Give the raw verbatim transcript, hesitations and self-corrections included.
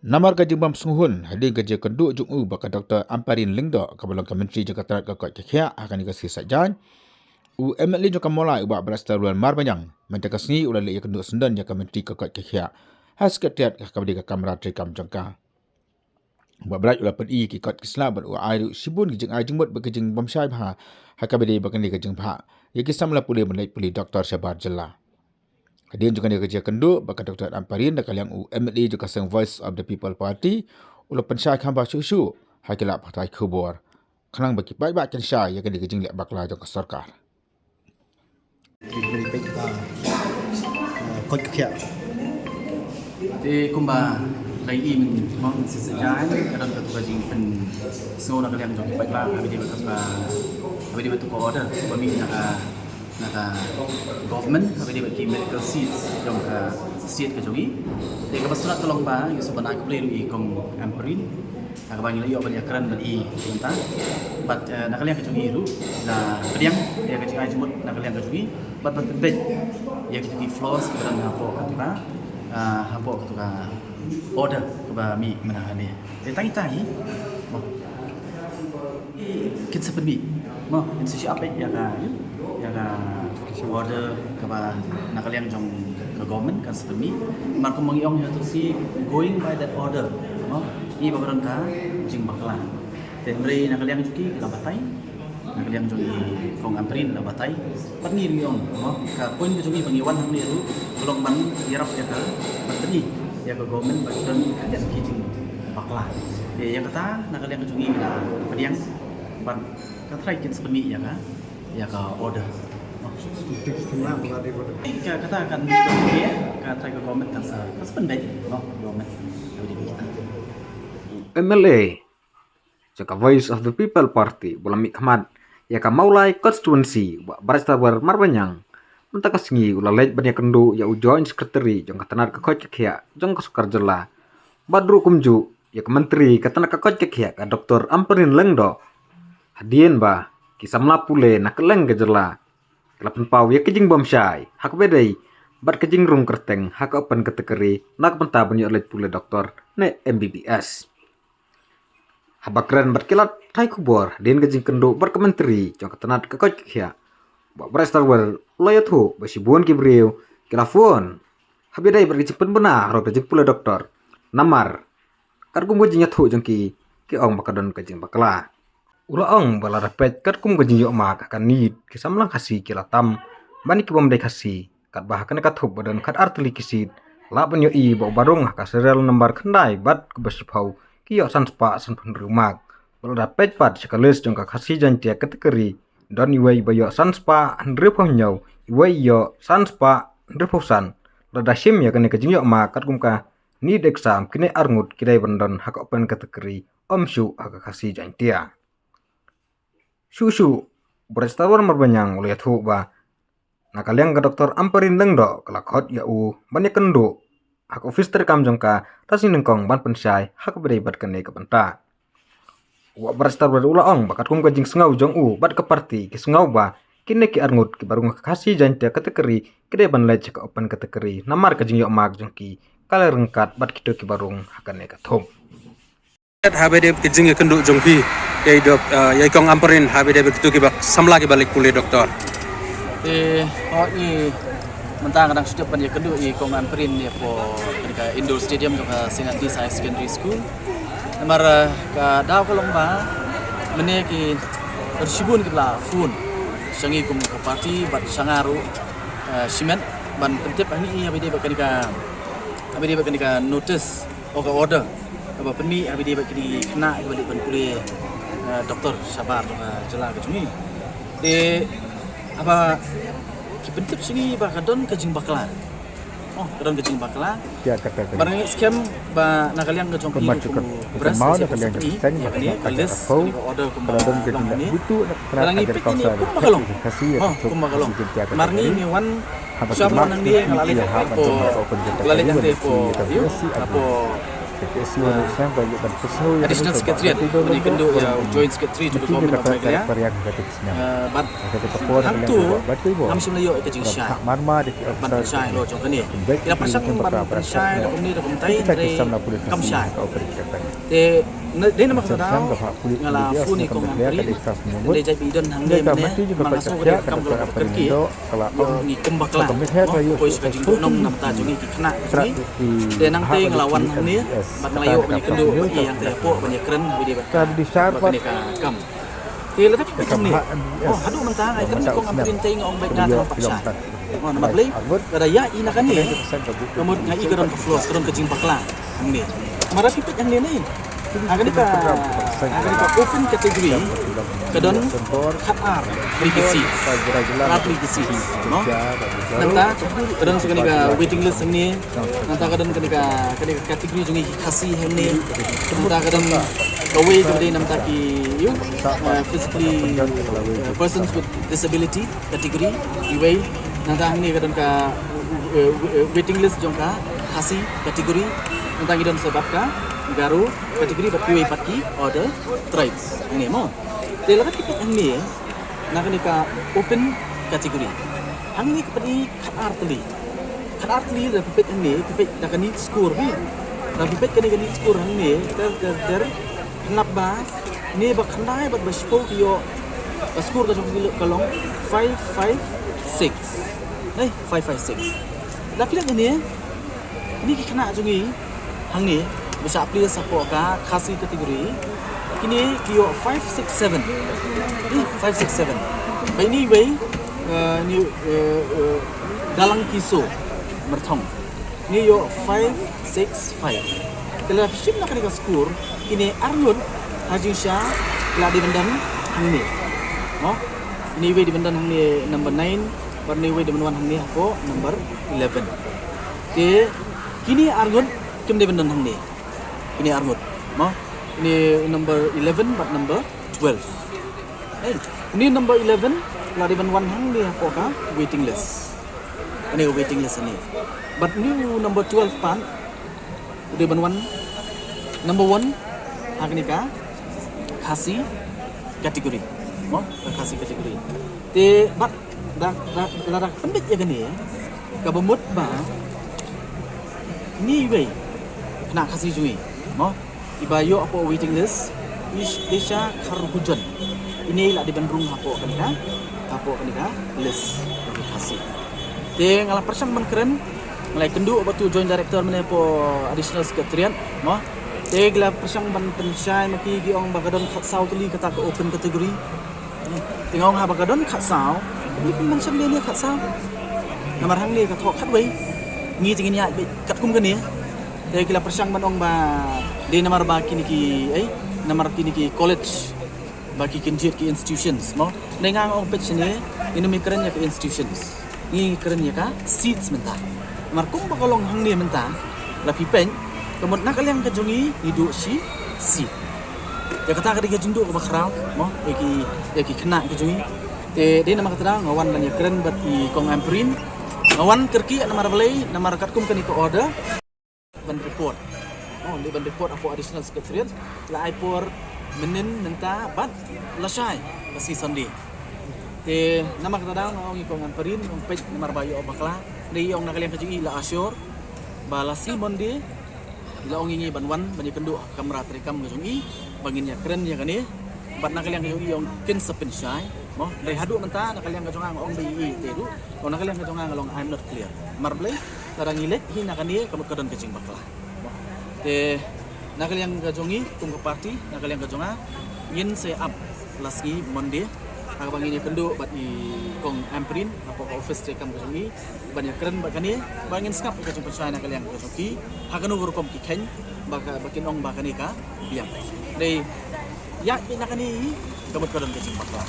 Namar ka jingbym sngewhun hadien ka jingïakynduh jong u bad ka Doktor Ampareen Lyngdoh kaba long ka Myntri jong ka tnat ka koit ka khiah ha kane ka sngi Saitjaiñ, u M L A jong ka Mawlai u Bah Brightstarwell Marbaniang mynta ka sngi u la leit ïakynduh syndon ïa ka Myntri ka koit ka khiah ha Secretariat ha kaba dei ka kamra treikam jong ka. U Bah Bright u la pyni ïa ki kot ki sla bad u ai ruh shibun ki jingai jingmut bad ki jingbymshai bha ha kaba dei bad kane ka jingbha ïa ki samla pule ban leit pule doktor shabar jylla. Hadien jong kane ka jingïakynduh bad ka Doktor Ampareen, na ka liang u M L A jong ka seng Voice of the People Party u la pynshai kham bha shuh shuh ha ki lad pathai khubor khnang ba ki paidbah kin shai ïa kane ka jingleh bakla jong ka sorkar. Koit ka khiah. Te kumba la ïohi mynta, mo, mynta sa jan ka don katu ka jingpynsngew na ka liang jong ki paidbah ha kaba ïadei bad katu ka, ha kaba ïadei bad katu ka order ba mih na ka, na ka government ha kaba ïadei bad ki medical seats jong ka state ka jong ngi. Te kaba sdang ka long ba ngi sngewbha ban ai khublei ruh ïa i Kong Ampareen ha kaba ngi la ïoh ban ïakren bad i mynta. Bad, eh, na ka liang ka jong ngi ruh la pdiang ïa ka jingai jingmut na ka liang ka jong ngi bad ban pynbeit ïa kito ki flaws kiba don hapoh katu ka, ah, hapoh katu ka order kaba mih mynta hangne. Te tang ita hi, mo, kin sa pynmih, mo, kin sa shu update ïa ka, ïa ka order kaba na ka liang jong ka government kan sa pynmih. Namar kumba ngi ong, ïa, to si going by that order, mo, ngi ba ka don ka jingbakla. Te hynrei na ka liang jong ki la batai, na ka liang jong i Kong Ampareen la batai. Bad ngi ruh ngi ong, mo, ka point ka jong ngi ba ngi wan hangne ruh ka long ban ïarap ïa ka, ban pyni ïa ka government ba ki don khyndiat ki jingbakla. Te ïa kata na ka liang ka jong ngi la pdiang bad ka trai kin sa pynmih ïa ka, ïa ka order. Ka, kata kan, ka trai ka government kan sa, kan sa pynbeit, mo, government. M L A jong ka Voice of the People Party ba la mihkhmat ïa ka Mawlai constituency, Bah Brightstarwell Marbaniang, mynta ka sngi u la leit ban ïakynduh ïa u Joint Secretary jong ka tnat ka koit ka khiah jong ka sorkar jylla bad ruh kumjuh ïa ka Myntri ka tnat ka koit ka khiah, ka Doktor Ampareen Lyngdoh. Hadien ba ki samla pule na kylleng ka jylla ki la pynpaw ïa ka jingbymshai ha kaba ïadei bad ka jingrung kyrteng ha ka open category na ka bynta ban ïoh leit pule doktor ne M B B S. Haba kren bad ki lad pathai khubor hadien ka jingkynduh bad ka Myntri jong ka tnat ka koit ka khiah, Bah Brightstarwell u la ïathuh ba shibun ki briew ki la phone ha kaba ïadei bad ka jingpynbna halor ka jingpule doktor. Namar katkum ka jingïathuh jong ki, ki ong ba ka don ka jingbakla. U la ong ba lada peit katkum ka jingïoh mark ha ka NEET, ki samla Khasi ki la tam ban ïa ki bym dei Khasi, katba ha kane ka thup ba don khatar tylli ki seat, lah ban ïohi ba u ba rung ha ka serial number khyndai bad kaba shiphew ki ïoh san spah sanphew hynriew mark. Bad lada peit pat sha ka list jong ka Khasi Jaiñtia category, don iwei ba ïoh san spah hynriewphew hynñiew, iwei ïoh san spah hynriewphew san. Lada shim ïa kane ka jingïoh mark katkum ka NEET exam, kine arngut ki dei ban don ha ka open category, ym shuh ha ka Khasi Jaiñtia. Shuh shuh, Brightstarwell Marbaniang u la ïathuh ba na ka liang ka Doktor Ampareen Lyngdoh ka la khot ïa u ban ïakynduh ha ka ophis treikam jong ka tang shi nyngkong ban pynshai ha kaba ïadei bad kane ka bynta. U Bah Brightstarwell u la ong ba katkum ka jingsngew jong u bad ka party, ki sngew ba kine ki arngut kiba rung ha ka Khasi Jaiñtia category ki dei ban leit sha ka open category namar ka jingïoh mark jong ki ka la ryngkat bad kito kiba rung ha kane ka thup. Ha kaba ïadei bad ka jingïakynduh jong phi ïa i dok, eh, ïa i Kong Ampareen, ha kaba ïadei bad kito kiba samla kiba leit pule doktor. Te hooid, ngi mynta nga dang shu dep ban ïakynduh ïa i Kong Ampareen hapoh kane ka indoor stadium jong ka Saint Agnes Higher Secondary School. Namar, eh, ka daw ka long ba mynne ki, don shibun kiba la phone sha ngi kum ka party bad sha nga ruh, eh, shimet ban pyntip ha ngi ïa kaba ïadei bad kane ka, kaba ïadei bad kane ka notice, oh, ka order kaba pynmih ha kaba ïadei bad kine ki khynnah kiba leit ban pule, eh, doktor shabar jong ka jylla ka jong ngi. Te haba ki pyntip sha ngi ba ka don ka jingbakla. Oh, ka don ka jingbakla. Ïa kata ka. Ba ngi skhem ba na ka liang ka jong ki, kum u Brightstarwell, na ka liang ka seng, ïa kane ka list, ka order kumba long hangne. Ba ngi peit ïa kane kumba ka long. Oh, kumba ka long. Namar ngi ngi wan sha ma nangne, nga la leit hapoh, nga la leit hangtei hapoh, ïa, hapoh Additional Secretariat, bad ïa u Joint Secretary jong ka Government of Meghalaya. Bad hangto ngam shym la ïoh ïa ka jingshai ban pynshai halor jong kane. Ki la pyrshang ban pynshai da kumne da kumtai, hynrei kam shai. Te dei namar kata nga la phone ïa i Kong Ampareen, te jait ba i don hangne mynne, namar nga sngew ka dei ka kam kaba kyrkieh ïa ngi kum bakla, poi sha ka jingduhnong na bynta jong ngi ki khynnah ka jong ngi. Te nangta nga la wan hangne bad nga la ïoh ban ïakynduh bad i hangta hapoh ban ïakren ha ba ïadei bad kane ka kam. Te lada phi peit hangne, haduh mynta nga ïakren bad i Kong Ampareen te nga ong beit nga tang pat shai. Namar balei, lada ïa i na kane, ka mut nga i ka don ka flaws, ka don ka jingbakla hangne. Namar lada phi peit hangne ne, ha kane ka, ha kane ka open category ka don khatar tylli ki seats, khatar tylli ki seats, no? Nangta ka don sa kane ka waiting list hangne. Nangta ka don kane ka, kane ka category jong ngi ki Khasi hangne. Nangta ka don kawei kaba dei namar ki, you, uh, physically, uh, persons with disability category, iwei. Nangta hangne ka don ka, uh, uh, waiting list jong ka Khasi category. Nangta ngi don sa bad ka Garo category bad kiwei pat ki other tribes hangne mo. Te lada phi peit hangne na kane ka open category, hangne ka peit khatar tylli. Khatar tylli, lada phi peit hangne, phi peit da ka NEET score beit. Lada phi peit kane ka NEET score hangne, ter ter ter, hynrei ba ne ba khyndai bad ba shiphew ki ïoh, ka score ka jong ki ka long five five six. Nai, five five six. Lada phi leit hangne, kine ki khynnah jong ngi hangne ba shah plie hapoh ka Khasi category, kine ki ïoh five six seven. Ih, five six seven. Ba ine iwei, eh, ine, eh, eh, Dalang Kiso Myrthong, ine ïoh five six five. Te lada phi shim na kane ka score, kine arngut ha jingshisha ki la dei ban don hangne, no? Ine iwei dei ban don hangne number nine, bad ine iwei dei ban wan hangne hapoh number eleven. Te kine arngut kim dei ban don hangne. Kine arngut, mo? Kine number eleven bad number twelve. Eh, kine number eleven la dei ban wan hangne hapoh ka waiting list. Kane ka waiting list hangne. Bad ine number twelve pat u dei ban wan number one ha kane ka Khasi category, mo? Ka Khasi category. Te bad da, da, lada pynbeit ïa kane, kaba mut ba ine iwei khynnah Khasi jong ngi, mo, iba ïoh hapoh waiting list, Ish-, Isha Kharhujon, ine i la dei ban rung hapoh kane ka, hapoh kane ka list jong ki Khasi. Te nga la pyrshang ban kren, nga la ïakynduh bad u Joint Director mynne hapoh Additional Secretariat, mo. Te ki la pyrshang ban pynshai ma ki, ki ong ba ka don khatsaw tylli kata ka open category. Te nga ong haba ka don khatsaw, ym pynmynshai lei ne khatsaw. Namar hangne ka thoh khatwei. Ngi te ngin ïaid beit katkum kane. Te ki la pyrshang ban ong ba dei namar ba kine ki, eh, namar kine ki college, ba ki kynjied ki institutions, mo. Ngi nga ong peit shane, ngin ym kren ïa ki institutions. Ngi kren ïa ka seats mynta. Namar kumba ka long hangne mynta, lada phi peit, ka mut na ka liang ka jong ngi, ngi duh shi seat. Ïa kata ka dei ka jingduh kaba khraw, mo, ïa ki, ïa ki khynnah ka jong ngi. Te dei namar kata nga wan ban ïakren bad i Kong Ampareen. Nga wan kyrkieh namar balei, namar katkum kane ka order ban report. Oh, dei ban report hapoh Additional Secretariat la ai por mynnin, mynta bad lashai, ka sngi Sunday. Te namar kata nga ong i Kong Ampareen, ong peit namar ba ïoh bakla. Dei ong na ka liang ka jong i la assure ba la sngi Monday la ong ïa ngi ban wan ban ïakynduh ha ka kamra treikam ka jong i ba ngin ïakren ïa kane. Bad na ka liang ka jong i ong kin sa pynshai, mo. Dei haduh mynta na ka liang ka jong nga ong ba i te duh. Ong na ka liang ka jong nga nga long I'm not clear. Namar balei, lada ngi leit hi na kane ka mut ka don ka jingbakla. Te na ka liang ka jong ngi kum ka party, na ka liang ka jong nga, ngin sa ïa ap la sngi Monday ha kaba ngin ïakynduh bad i Kong Ampareen hapoh ka office treikam ka jong ngi ban ïakren bad kane, ba ngin sngap ka jingpynshai na ka liang ka jong ki ha kano ka rukom ki kheiñ ba ka, ba kin ong ba kane ka biang. Dei ïa ki na kane i ka mut ka don ka jingbakla.